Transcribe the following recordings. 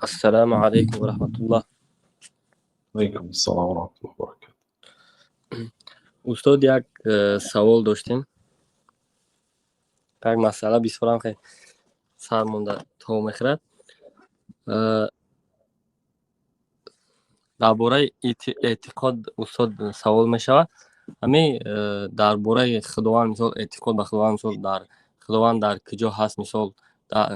Ассалому алайкум ва раҳматуллоҳ. Алайкум ассалом ва раҳматуллоҳи ва баракатуҳ. Устод, як савол доштем. Як масъала бисёрам хеле сар монда то мехӯрад. Дар бораи эътиқод, устод, савол мешавад. Ҳами дар бораи Худованд, мисол, эътиқод ба Худованд, мисол, дар Худованд дар куҷо ҳаст, мисол,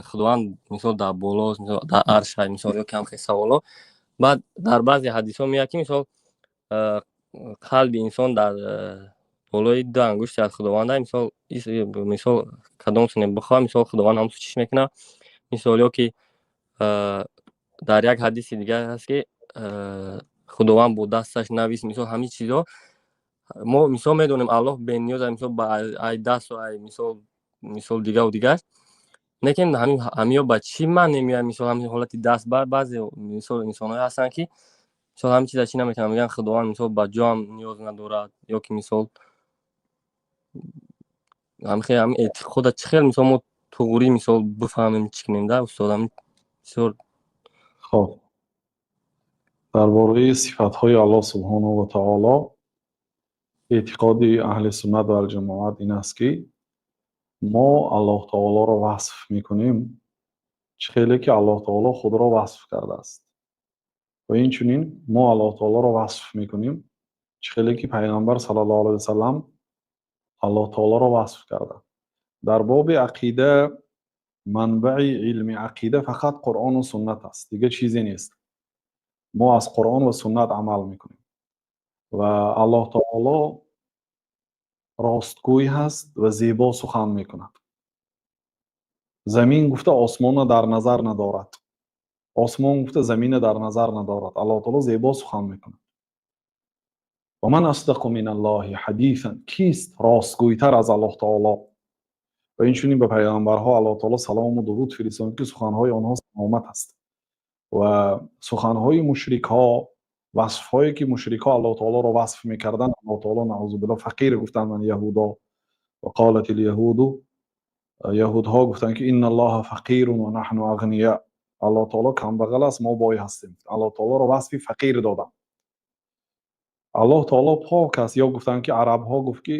Худованд, мисол, дар болост, мисол, дар арш, мисол, ё кам хел саволо. Баъд дар баъзе ҳадисҳо меояд, ки, мисол, қалби инсон дар болои ду ангушти аз Худованда, мисол, кадом суне бихоҳад, мисол, Худованд ҳамсу чиш мекунад, мисол, ё ки дар як ҳадиси дигар ҳаст, ки Худованд бо дасташ навист. Мисол, ҳамин чизҳо мо, мисол, медонем, Аллоҳ бениёз, мисол, ба ай дасту ай, мисол, дигаву дигар, лекин ҳамиё ба чӣ маъне меояд? Мисол, ҳамин ҳолати даст, баъзе, мисол, инсонҳое ҳастанд, ки, мисол, ҳамин чиза чӣ наметавонанд, мегӯянд, Худованд, мисол, ба ҷоам ниёз надорад, ё ки, мисол, ҳамин эътиқода чӣ хел, мисол, мо туғрӣ, мисол, бифаҳмем, чӣ кунем да, устод, ҳамин бисёр. Хоб, дар бораи сифатҳои Аллоҳ субҳонаҳу ва таоло эътиқоди аҳли суннат валҷамоат ин аст, ки мо Аллоҳ таолоро васф мекунем, чӣ хеле ки Аллоҳ таоло худро васф кардааст, ва инчунин мо Аллоҳ таолоро васф мекунем, чӣ хеле ки Пайғамбар саллаллоҳу алайҳи васаллам Аллоҳ таолоро васф карда. Дар боби ақида манбаи илми ақида фақат Қуръону суннат аст, дигар чизе нест. Мо аз Қуръон ва суннат амал мекунем ва Аллоҳ таоло ростгӯй ҳаст ва зебо сухан мекунад. Замин гуфта, осмонро дар назар надорад, осмон гуфта, заминро дар назар надорад. Аллоҳ таоло зебо сухан мекунад. Ва ман асдақу миналлоҳи ҳадисан, кист ростгӯйтар аз Аллоҳ таоло? Ва инчунин ба пайғамбарҳо Аллоҳ таоло салому дуруд фиристод, ки суханҳои онҳо саломат аст. Ва суханҳои мушрикҳо, васфҳое ки мушрикҳо Аллоҳ таолоро васф мекарданд, Аллоҳ таоло, наъузубиллоҳ, фақир гуфтанд. Яҳудо ва қолат ляҳуду, яҳудҳо гуфтанд, ки инналлоҳа фақирун ва наҳну ағния, Аллоҳ таоло камбағал аст, мо бой ҳастем. Аллоҳ таолоро васфи фақир доданд. Аллоҳ таоло пок аст. Ё гуфтанд, ки арабҳо гуфт, ки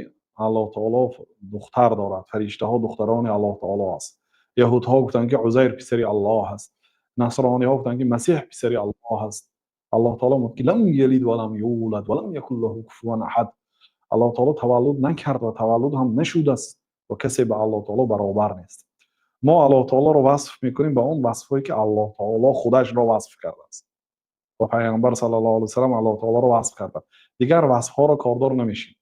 Аллоҳ таоло духтар дорад, фариштаҳо духтарони Аллоҳ таоло аст. Яҳудҳо гуфтанд, ки Узайр писари Аллоҳ аст. Насрониҳо гуфтанд, ки Масеҳ писари Аллоҳ аст. Аллоҳ таоло мегӯяд, ки лам ялид ва лам юлад ва лам якун лаҳу куфуван аҳад. Аллоҳ таоло таваллуд накард ва таваллуд ҳам нашудааст ва касе ба Аллоҳ таоло баробар нест. Мо Аллоҳ таолоро васф мекунем ба он васфҳое, ки Аллоҳ таоло худашро васф кардааст ва Пайғамбар саллаллоҳу алайҳи васаллам Аллоҳ таолоро васф кардааст. Дигар васфҳоро кордор намешем.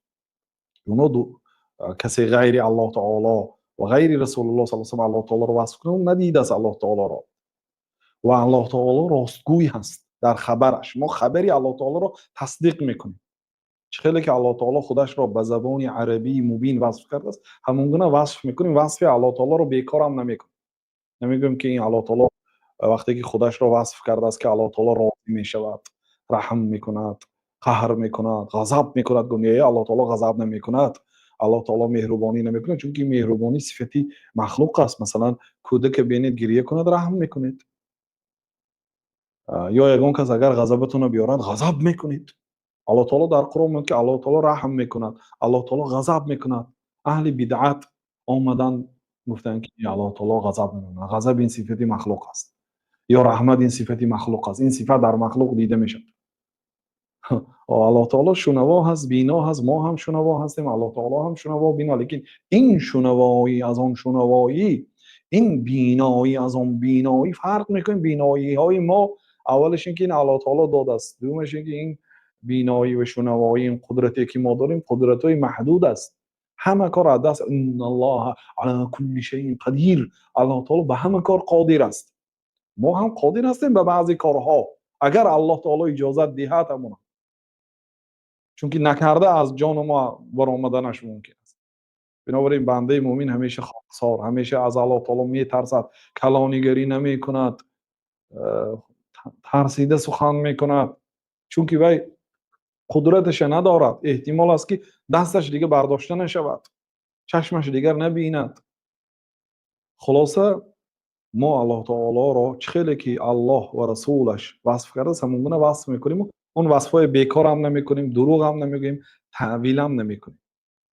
Оно касе ғайри Аллоҳ таоло ва ғайри Расулуллоҳ саллаллоҳу алайҳи васаллам Аллоҳ таолоро васф кунад, надидааст Аллоҳ таолоро. Ва Аллоҳ таоло ростгӯй ҳаст дар хабараш. Мо хабари Аллоҳ таолоро тасдиқ мекунем. Чӣ хеле ки Аллоҳ таоло худашро ба забони арабии мубин васф кардааст, ҳамон гуна васф мекунем. Васфи Аллоҳ таолоро бекорам намекунем. Намегӯем, ки ин Аллоҳ таоло вақте ки худашро васф кардааст, ки Аллоҳ таоло розӣ мешавад, раҳм мекунад, қаҳр мекунад, ғазаб мекунад, гӯем, е, Аллоҳ таоло ғазаб намекунад, Аллоҳ таоло меҳрубонӣ намекунад, чунки меҳрубонӣ сифати махлуқ аст. Масалан, кӯдаке бинед, гирья кунад, раҳм мекунед, ё ягон кас агар ғазабатонро биёрад, ғазаб мекунед. Аллоҳ таоло дар Қуръон мегӯяд, ки Аллоҳ таоло раҳм мекунад, Аллоҳ таоло ғазаб мекунад. Аҳли бидъат омаданд, гуфтанд, ки Аллоҳ таоло ғазаб мекунад, ғазаб ин сифати махлуқ аст, ё раҳмат ин сифати махлуқ аст, ин сифат дар махлуқ дида мешавад. Аллоҳ таоло шунаво ҳаст, бино ҳаст, мо ҳам шунаво ҳастем, Аллоҳ таоло ҳам шунаво, бино, лекин ин шунавоӣ аз он шунавоӣ, ин биноӣ аз он биноӣ фарқ мекунем. Биноиҳои мо, аввалаш ин ки ин Аллоҳ таоло додааст, дуюмаш ин ки ин биноӣ ва шунавоӣ, ин қудрате, ки мо дорем, қудратҳои маҳдуд аст. Ҳама кор аз даст инналлоҳа ала кулли шайин қадир, Аллоҳ таоло ба ҳама кор қодир аст. Мо ҳам қодир ҳастем ба баъзе корҳо, агар Аллоҳ таоло иҷозат диҳад ҳамона, чунки накарда аз ҷону мо баромаданаш мумкин аст. Бинобар ин бандаи мӯмин ҳамеша хоксор, ҳамеша аз Аллоҳ таоло метарсад, калонигарӣ намекунад, тарсида сухан мекунад, чунки вай қудраташа надорад. Эҳтимол аст, ки дасташ дига бардошта нашавад, чашмаш дигар набинад. Хулоса, Мо Аллоҳ таолоро чӣ хеле ки Аллоҳ ва расулаш васф кардааст, ҳамон гуна васф мекунем. Он васфҳои бекорам намекунем, дурӯғам намегӯем, таъвилам намекунем.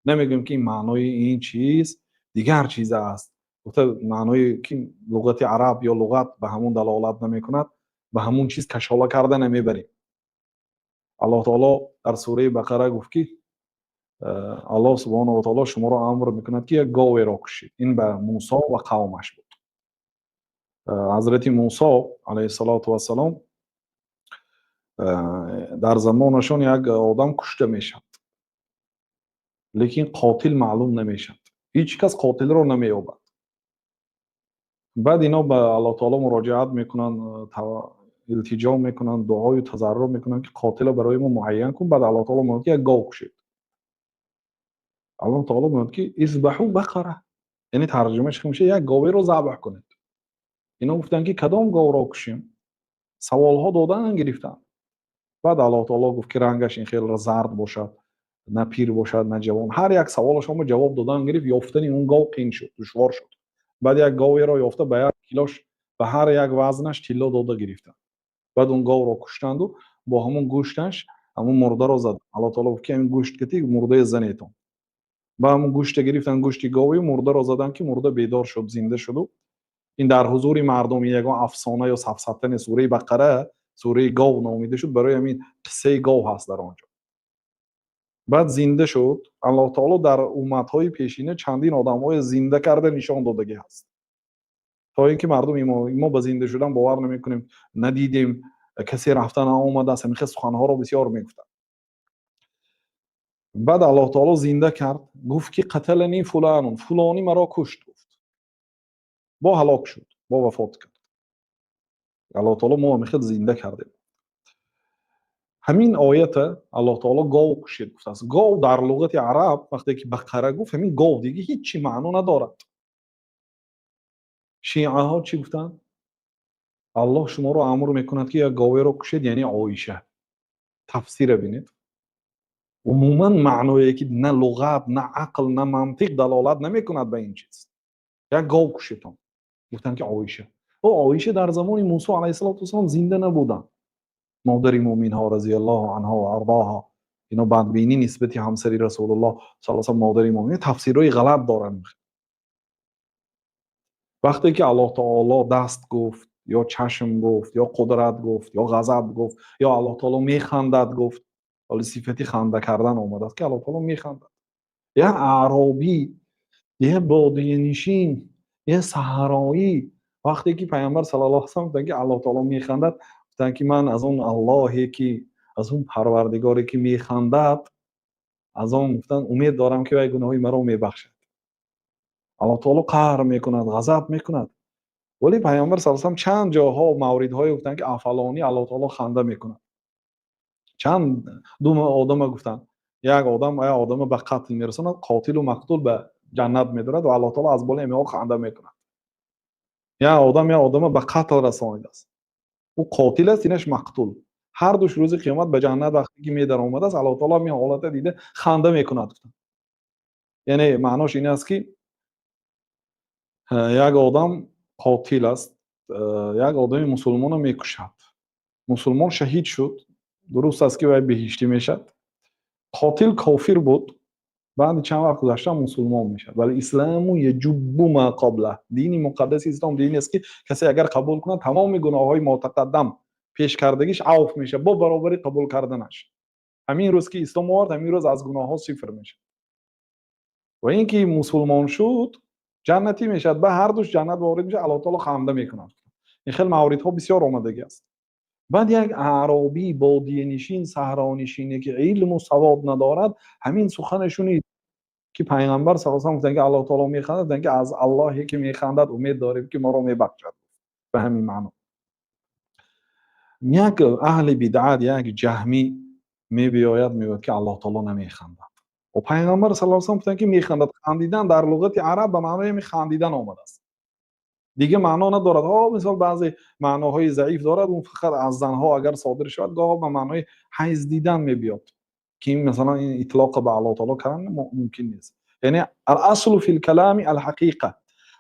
Намегӯем, ки ин маънои ин чиз дигар чиз аст. Гуфта, маъное ки луғати араб ё луғат ба ҳамон далолат намекунад, ба ҳамон чиз кашола карда намебарем. Аллоҳ таоло дар сураи Бақара гуфт, ки Аллоҳ субҳонаҳу ва таоло шуморо амр мекунад, ки як говеро кушед. Ин ба Мусо ва қавмаш буд. Ҳазрати Мусо алайҳиссалоту вассалом, дар замонашон як одам кушта мешавад, лекин қотил маълум намешавад, ҳеҷ кас қотилро намеёбад. Баъд ино ба Аллоҳ таоло муроҷиат мекунанд, илтиҷо мекунанд, дуою тазарруъ мекунанд, ки қотила барои мо муайян кун. Баъд Аллоҳ таоло мегӯяд, ки як гов кушед. Аллоҳ таоло мегӯяд, ки اذبحوا بقرة, яъне тарҷумааш мешавад: як говеро забҳ кунед. Ино гуфтанд, ки кадом говро кушем? Саволҳо додан гирифтанд. Баъд Аллоҳ таоло гуфт, ки рангаш ин хел зард бошад, на пир бошад, на ҷавон. Ҳар як саволашонро ҷавоб додан гирифт. Ёфтани он гов қин шуд, душвор шуд. Баъд як говеро ёфта, ба як килош, ба ҳар як вазнаш тилло дода гирифтанд. Баъд он говро куштанду бо ҳамон гӯшташ ҳамон мурдаро зад. Аллоҳ таоло гуфт, ки ҳамин гӯшт кати мурдае занетон. Ба ҳамон гӯшта гирифтанд, гӯшти гови мурдаро заданд, ки мурда бедор шуд, зинда шуду. Ин дар ҳузури мардум, ягон афсона ё сафсата не. Сураи Бақара сураи гов номида шуд, барои ҳамин қиссаи гов ҳаст дар он ҷо. Баъд зинда шуд. Аллоҳ таоло дар умматҳои пешина чандин одамҳое зинда карда нишон додагӣ ҳаст, то ин ки мардум мо ба зинда шудан бовар намекунем, надидем, касе рафта наомадааст, ҳамин хел суханҳоро бисёр мегуфтанд. Баъд Аллоҳ таоло зинда кард, гуфт, ки قتلني فلان, фулонӣ маро кушт, гуфт. Бо ҳалок шуд, бо вафот кард. Аллоҳ таоло мо ҳамин хел зинда кардем. Ҳамин оята Аллоҳ таоло гов кушед гуфтааст. Гов дар луғати араб, вақте ки бақара гуфт, ҳамин гов, дига ҳичи маъно надорад. Шиаҳо чӣ гуфтанд? Аллоҳ шуморо амр мекунад, ки як говеро кушед, яъне Оиша. Тафсира бинед. Умуман маъное ки на луғат, на ақл, на мантиқ далолат намекунад ба ин чиз. Як гов кушедон, гуфтанд, ки Оиша. О, Оиша дар замони Мусо алайҳиссалоту вассалом зинда набуданд, модари мӯминҳо, رضي الله عنها وأرضاها. Ино бадбинӣ нисбати ҳамсари Расулуллоҳ са, модари мӯмин, тафсирҳои ғалат доранд. Вақте ки Аллоҳ таоло даст гуфт ё чашм гуфт ё қудрат гуфт ё ғазаб гуфт ё Аллоҳ таоло механдад гуфт, ҳоли сифати ханда кардан омадааст, ки Аллоҳ таоло механдад, як аъробӣ, як бодиянишин, як саҳроӣ, вақте ки Пайғамбар саллаллоҳу алайҳи васаллам гуфтанд, ки Аллоҳ таоло механдад, гуфтанд, ки ман аз он Аллоҳе ки, аз он Парвардигоре ки механдад, аз он, гуфтанд, умед дорам, ки вай гуноҳи маро мебахшад. Аллоҳ таоло қаҳр мекунад, ғазаб мекунад, вале Пайғамбар са салам чанд ҷоҳо, мавридҳое гуфтанд, ки афалонӣ Аллоҳ таоло ханда мекунад. Чанд ду одама гуфтанд: як одам як одама ба қатл мерасонад, қотилу мақтул ба ҷаннат медорад ва Аллоҳ таоло аз болои ҳаминҳо ханда мекунад. Як одам як одама ба қатл расонидааст, ӯ қотил аст, инаш мақтул, ҳар душ рӯзи қиёмат ба ҷаннат вақте ки медаромадааст, Аллоҳ таоло ҳамин ҳолата дида ханда мекунад, гуфтанд. Яъне маънош ин аст, ки як одам қотил аст, як одами мусулмонро мекушад, мусулмон шаҳид шуд, дуруст аст, ки вай беҳиштӣ мешавад. Қотил кофир буд, баъди чанд вақт гузашта мусулмон мешавад. والإسلام يجب ما قبله. Дини муқаддаси ислом дине аст, ки касе агар қабул кунад, тамоми гуноҳҳои мотақаддам, пешкардагиш авф мешавад бо баробари қабул карданаш. Ҳамин рӯз ки ислом овард, ҳамин рӯз аз гуноҳҳо сифр мешавад. Ва ин ки мусулмон шуд, ҷаннатӣ мешавад, ба ҳардуш ҷаннат ворид мешавад, Аллоҳ таоло ханда мекунад. Ин хел мавридҳо бисёр омадагӣ аст. Баъд як аъробӣ, бодиянишин, саҳронишине, ки илму савод надорад, ҳамин сухане шунид, ки Пайғамбар са салам гуфтанд, ки Аллоҳ таоло механдад, гуфтанд, ки аз Аллоҳе ки механдад умед дорем, ки моро мебахшад. Ба ҳамин маъно як аҳли бидъат, як ҷаҳмӣ мебиёяд, мегӯяд, ки Аллоҳ таоло намехандад. Ва Пайғамбар са салам гуфтанд, ки механдад. Хандидан дар луғати араб ба маънои ҳамин хандидан омадааст, дигар маъно надорад. Ҳо, мисол, баъзе маъноҳои заиф дорад. Он фақат аз занҳо агар содир шавад, гоҳо ба маънои ҳайз дидан мебиёд, ки масалан ин итлоқа ба Аллоҳ таоло кардан мумкин нест. Яъне الأصل في الكلام الحقيقة.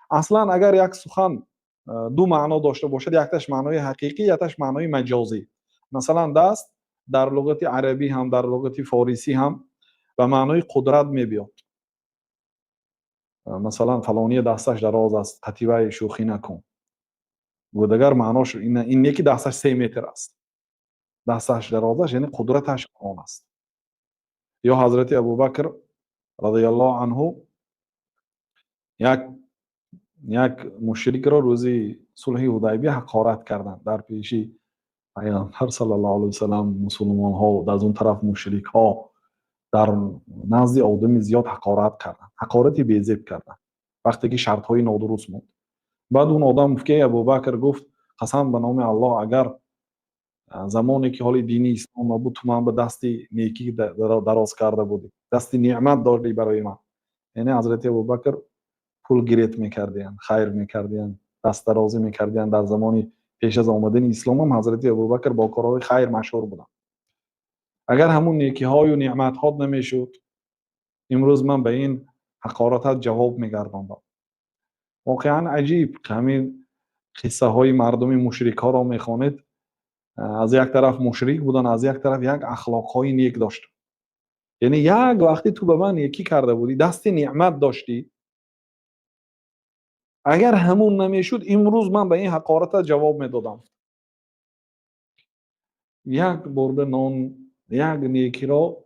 Аслан агар як сухан Ду маъно дошта бошад: якташ маънои ҳақиқӣ, якташ маънои маҷозӣ. Масалан, даст дар луғати арабӣ ҳам, дар луғати форисӣ ҳам ба маънои қудрат мебиёд. Масалан, фалония дасташ дароз аст, қативай шӯхӣ накун. Дигар маънош ин не, ки дасташ 3 метр аст. Дасташ дарозаш, яъне қудраташ он аст. Ё ҳазрати Абубакр разияллоҳу анҳу як мушрикро рӯзи сулҳи Ҳудайбия ҳақорат карданд дар пеши Пайғамбар саллаллоҳу алайҳи васалам, мусулмонҳо, аз он тараф мушрикҳо, дар назди одами зиёд ҳақорат карданд, ҳақорати безеб карданд, вақте ки шартҳои нодуруст монд. Баъд он одам гуфт, ки Абубакр гуфт: «Қасам ба номи Аллоҳ, агар замоне ки ҳоли дини ислом набуд, ту ман ба дасти некӣ дароз карда будӣ, дасти неъмат додӣ барои ман». Яъне ҳазрати Абубакр пул гирет мекардиянд, хайр мекардиянд, дастдарозӣ мекардиянд. Дар замони пеш аз омадани исломам ҳазрати Абубакр бо корҳои хайр машҳур буданд. Агар ҳамун некиҳою неъматҳот намешуд, имрӯз ман ба ин ҳақоратат ҷавоб мегардондам. Воқеан аҷиб, ҳамин қиссаҳои мардуми мушрикҳоро мехонед: аз як тараф мушрик буданд, аз як тараф як ахлоқҳои нек доштанд. Яъне як вақте ту ба ман некӣ карда будӣ, дасти неъмат доштӣ, агар ҳамун намешуд, имрӯз ман ба ин ҳақоратат ҷавоб медодам. Як бурда нон, як некиро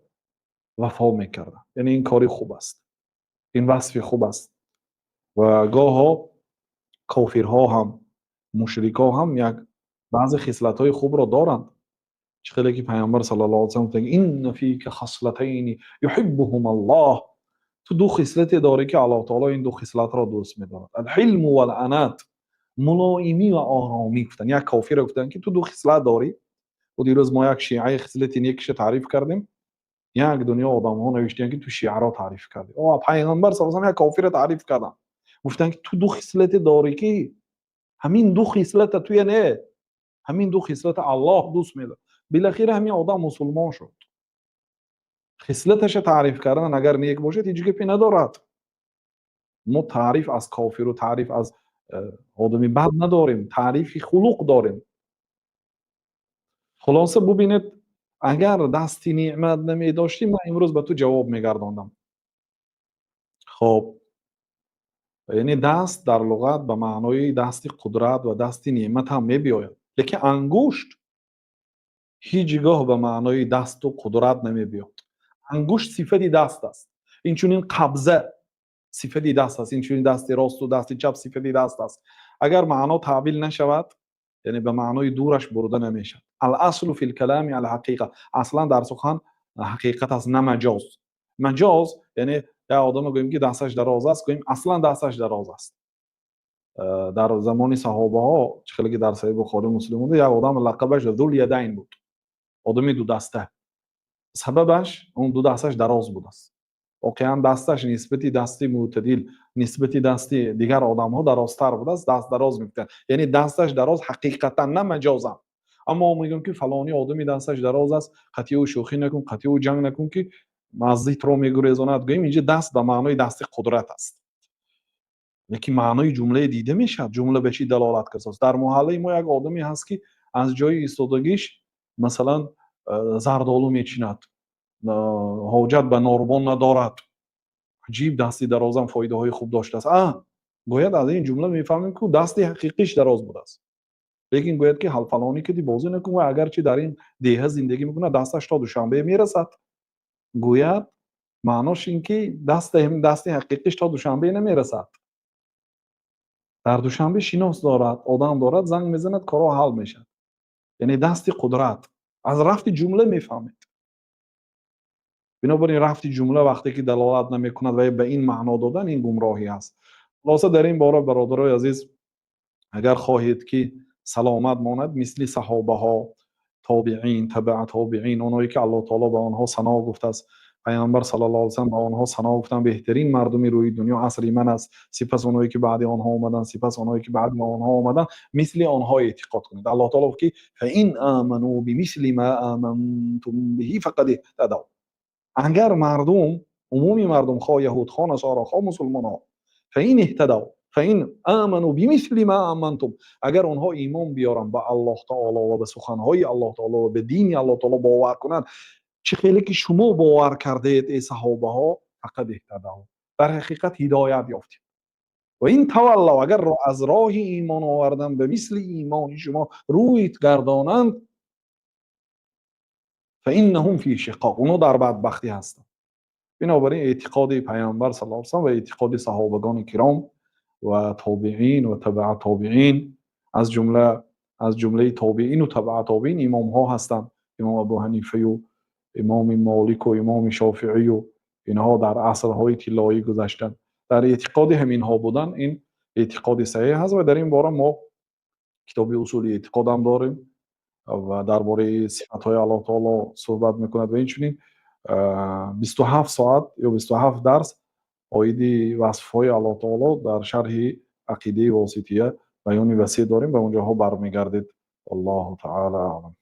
вафо мекардам. Яъне ин кори хуб аст, ин васфи хуб аст. Ва гоҳо кофирҳо ҳам, мушрикҳо ҳам як баъзе хислатҳои хубро доранд. Чӣ хеле ки Пайғамбар саллаллоҳу алайҳи васаллам гуфтанд: «Инна фика хаслатайни юҳиббуҳум Аллоҳ». Ту ду хислате дорӣ, ки Аллоҳ таоло ин ду хислатро дӯст медорад: алҳилму валанат, мулоимӣ ва оромӣ. Гуфтанд, як кофиро гуфтанд, ки ту ду хислат дорӣ. Дирӯз мо як шиаи хислати некиша таъриф кардем, як дунё одамҳо навиштиянд, ки ту шиаро таъриф кардӣ. Пайғамбар са як кофиро таъриф карданд, гуфтанд, ки ту ду хислате дорӣ, ки ҳамин ду хислата туя не, ҳамин ду хислата Аллоҳ дӯст медорад. Билахира ҳамин одам мусулмон шуд. Хислаташа таъриф кардан, агар нек бошад, ҳеҷ гапе надорад. Мо таъриф аз кофиру таъриф аз одами бад надорем, таърифи хулуқ дорем. Хулоса, бубинед, агар дасти неъмат намедоштӣ, ман имрӯз ба ту ҷавоб мегардондам. Хоб, яъне даст дар луғат ба маънои дасти қудрат ва дасти неъмат ҳам мебиёяд, лекин ангушт ҳеҷ гоҳ ба маънои дасту қудрат намебиёд. Ангушт сифати даст аст, инчунин қабза сифати даст аст, инчунин дасти росту дасти чап сифати даст аст. Агар маъно таъвил нашавад, яъне ба маънои дураш бурда намешавад. Аласлу фи лкалами алҳақиқа. Аслан дар сухан ҳақиқат аст, на маҷоз. Маҷоз, яъне як одаме гӯем, ки дасташ дароз аст, гӯем, аслан дасташ дароз аст. Дар замони саҳобаҳо, чӣ хеле ки дар Саҳиҳи Бухорӣ, Муслим буда, як одам лақабаш Зулядайн буд, одами дудаста. Сабабаш он ду дасташ дароз будааст. Воқеан дасташ нисбати дасти мӯътадил, нисбати дасти дигар одамҳо дарозтар будааст, даст дароз мегуфтанд. Яъне дасташ дароз ҳақиқатан, на маҷозан. Аммо мегӯем, ки фалони одами дасташ дароз аст, қатъи ӯ шӯхӣ накун, қатъи ӯ ҷанг накун, ки маздитро мегурезонад, гӯем, инҷа даст ба маънои дасти қудрат аст. Лекин маънои ҷумлае дида мешавад, ҷумла ба чӣ далолат кардааст. Дар маҳаллаи мо як одаме ҳаст, ки аз ҷои истодагиш, масалан, зардолу мечинад, ҳоҷат ба норбон надорад. Аҷиб, дасти дарозам фоидаҳои хуб доштааст. Гӯяд, аз ин ҷумла мефаҳмем, ки дасти ҳақиқиш дароз будааст. Лекин гӯяд, ки фалони киди бозӣ накун ва агарчи дар ин деҳа зиндагӣ мекунад, дасташ то Душанбе мерасад. Гӯяд, маънош ин ки дасти ҳақиқиш то Душанбе намерасад, дар Душанбе шинос дорад, одам дорад, занг мезанад, корҳо ҳал мешавад. Яъне дасти қудрат аз рафти ҷумла мефаҳмед. Бинобар ин, рафти ҷумла вақте ки далолат намекунад ва ба ин маъно додан, ин гумроҳӣ аст. Хулоса, дар ин бора, бародарои азиз, агар хоҳед, ки саломат монад, мисли саҳобаҳо, тобиин, табаа тобиин, оное ки Аллоҳ таоло ба онҳо сано гуфтааст, Пайғамбар саллаллоҳу алайҳи васаллам ба онҳо сано гуфтанд: «Беҳтарин мардуми рӯи дунё асри ман аст, сипас оное ки баъди онҳо омаданд, сипас оное ки баъди онҳо омаданд». Мисли онҳо эътиқод кунед. Аллоҳ таоло гуфт, ки фаин аману бимисли ма амантум биҳи фақад иҳтадав. Агар мардум, умуми мардум, хоҳ яҳуд, хоҳ насоро, хоҳ мусулмонҳо, фаин иҳтадав. فإن آمنوا بمثل ما آمنتم. Агар онҳо имон биёранд ба Аллоҳ таоло ва ба суханҳои Аллоҳ таоло ва ба дини Аллоҳ таоло бовар кунанд, чӣ хеле ки шумо бовар кардаед, эй саҳобаҳо, فقد اهتدوا, дар ҳақиқат ҳидоят ёфтед. وإن تولوا, агар аз роҳи имон овардан ба мисли имони шумо рӯй гардонанд, فإنهم في شقاق, онҳо дар бадбахтӣ ҳастанд. Бинобар ин эътиқоди Паёмбар صلى الله عليه وسلم ва эътиқоди саҳобагони киром ва тобеин ва табаа тобеин, аз ҷумлаи тобеину табаа тобеин имомҳо ҳастанд, имом Абу Ҳанифаю имоми Молику имоми Шофиию, инҳо дар асрҳои тиллоӣ гузаштанд. Дар эътиқоди ҳаминҳо будан, ин эътиқоди саҳеҳ аст. Ва дар ин бора мо китоби усули эътиқодам дорем ва дар бораи сифатҳои Аллоҳ таоло суҳбат мекунад ва инчунин 27 соат ё 27 дарс оиди васфҳои Аллоҳ таоло дар шарҳи ақидаи Восития баёни васеъ дорем, ба он ҷоҳо бармегардед. Аллоҳу таала аълам.